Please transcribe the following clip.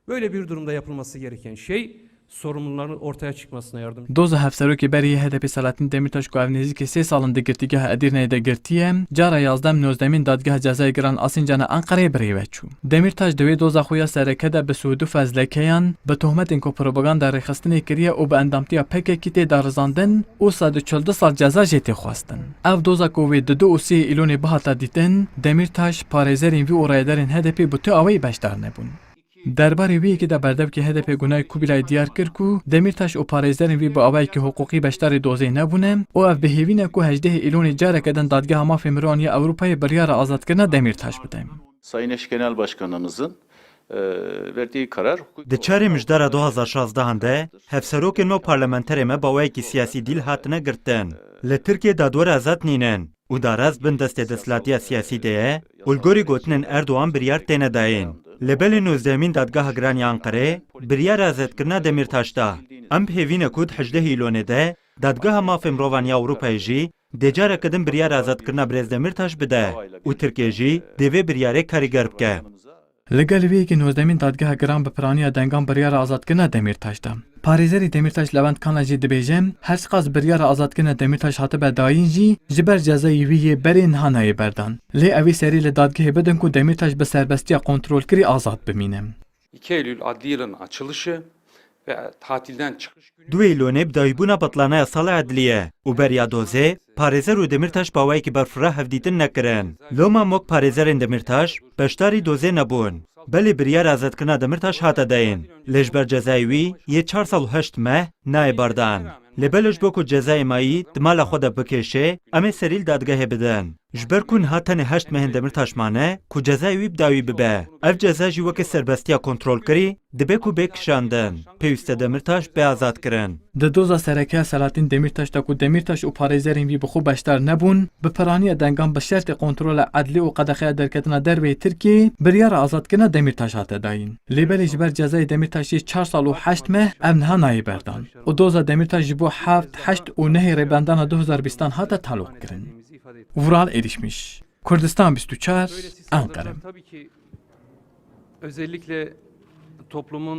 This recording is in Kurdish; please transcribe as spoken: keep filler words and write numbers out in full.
Böyle bir durumda yapılması gereken şey sorumluların ortaya çıkmasına yardımcı. Doza hevserokê berî yê H D P Selahattin Demirtaş ku ev nêzîkî sê sal in di girtîgeha Edîrneyê de girtiye, cara yazdeh nozdemîn Dadgeha Cezayê Giran a Sîncanê Enqereyê bi rê ve çû. Demirtaş di wê doza xwe ya sereke de bi sî û du fezlekeyan, bi tohmetên ku propaganda rêxistinê kiriye û bi endamtiya P K K tê darizandin û sed û çil du sal ceza jê tê xwestin. Ev doza ku wê di du û sê Îlonê bihata dîtin, Demirtaş, parêzerên vî û rayedarên H D P bi tu awayî beşdar nebûn. Derbarê wê yekê de berdevkê H D P Gunay Kubilay diyar kir ku Demîrtaş û parêzerên wî bi awayekî hiqûqî beşdarî dozê nebûne û ev bi hêvî ne ku hejdehê Îlonê careke din Dadgeha Mafê Mirovan ya Ewropayê biryara azadkirina Demîrtaş bide. Sayın eş genel başkanımızın e, verdiği karar hukuk Di çarê mijdara du hazar şazdehan de hevserokên me û parlamenterê me bi awayekî siyasî dîl hatine girtin. Li Tirkiyê dadwer azad nînin û darast bin destê desthilatiya siyasî de ye û li gorî gotinên Erdogan biryar têne dayîn. Lê belê nozdehemîn Dadgeha Giran ya Enqerê biryara azadkirina Demîrtaş da. Em bi hêvî ne ku di hejdehê Îlonê de Dadgeha Mafê Mirovan ya Ewropayê jî dê careke din biryara azadkirina Birêz Demîrtaş bide û Tirkiye jî dê vê biryarê karîger bike. Li gel vê yekê nozdemîn Dadgeha Giran bi piraniya dengan biryara azadkirina Demîrtaş da. Parêzerê Demîrtaş Levent Kanla jî dibêje, her çiqas biryara azadkirina Demîrtaş hatibe dayîn jî, ji ber cezayê wî yê berê niha nayê berdan. Lê ew ê serî li dadgehê bidin ku Demîrtaş bi serbestiya kontrolkirî azad bimîne. iki Eylül adli yılın açılışı ve tatilden çıkış günü Duê Îlonê bi dawîbûna betlanaya sala edlî ye û beriya dozê, parêzer û Demîrtaş bi awayekî berfireh hevdîtin nekirin. Loma mok parêzerên Demîrtaş beşdarî dozê nebûn. Belê biryara azadkirina Demîrtaş hate dayîn. Lê ji ber cezayê wî yê çar sal û heşt meh nayê berdan. Lê belê ji bo ku cezayê mayî di mala xwe de bikêşê, em ê serî li dadgehê bidin. Ji ber ku niha tenê heşt mehên Demîrtaş mane ku cezayê wî bi dawî bibe. Ev ceza jî weke serbestiya kontrolkirî dibe ku bê kişandin. Pêwîst e Demîrtaş bê azadkirin. Di doza sereke ya Selahattin Demîrtaş de ku Demîrtaş û parêzerên wî bi xwe beşdar nebûn, bi piraniya dengan bi şertê kontrola edlî û qedexeya derketina derveyê Tirkiyê biryara azadkirina Demîrtaş hate dayîn. Lê belê ji ber cezayê Demîrtaş yê çar sal û heşt meh ev niha nayê berdan. Û doza Demîrtaş ji bo heft, heşt û nehê Rêbendana du hazar bîstan hate taloq kirin. Vural Erişmiş, Kurdistan bîst û çar, Ankara. Tabii ki özellikle toplumun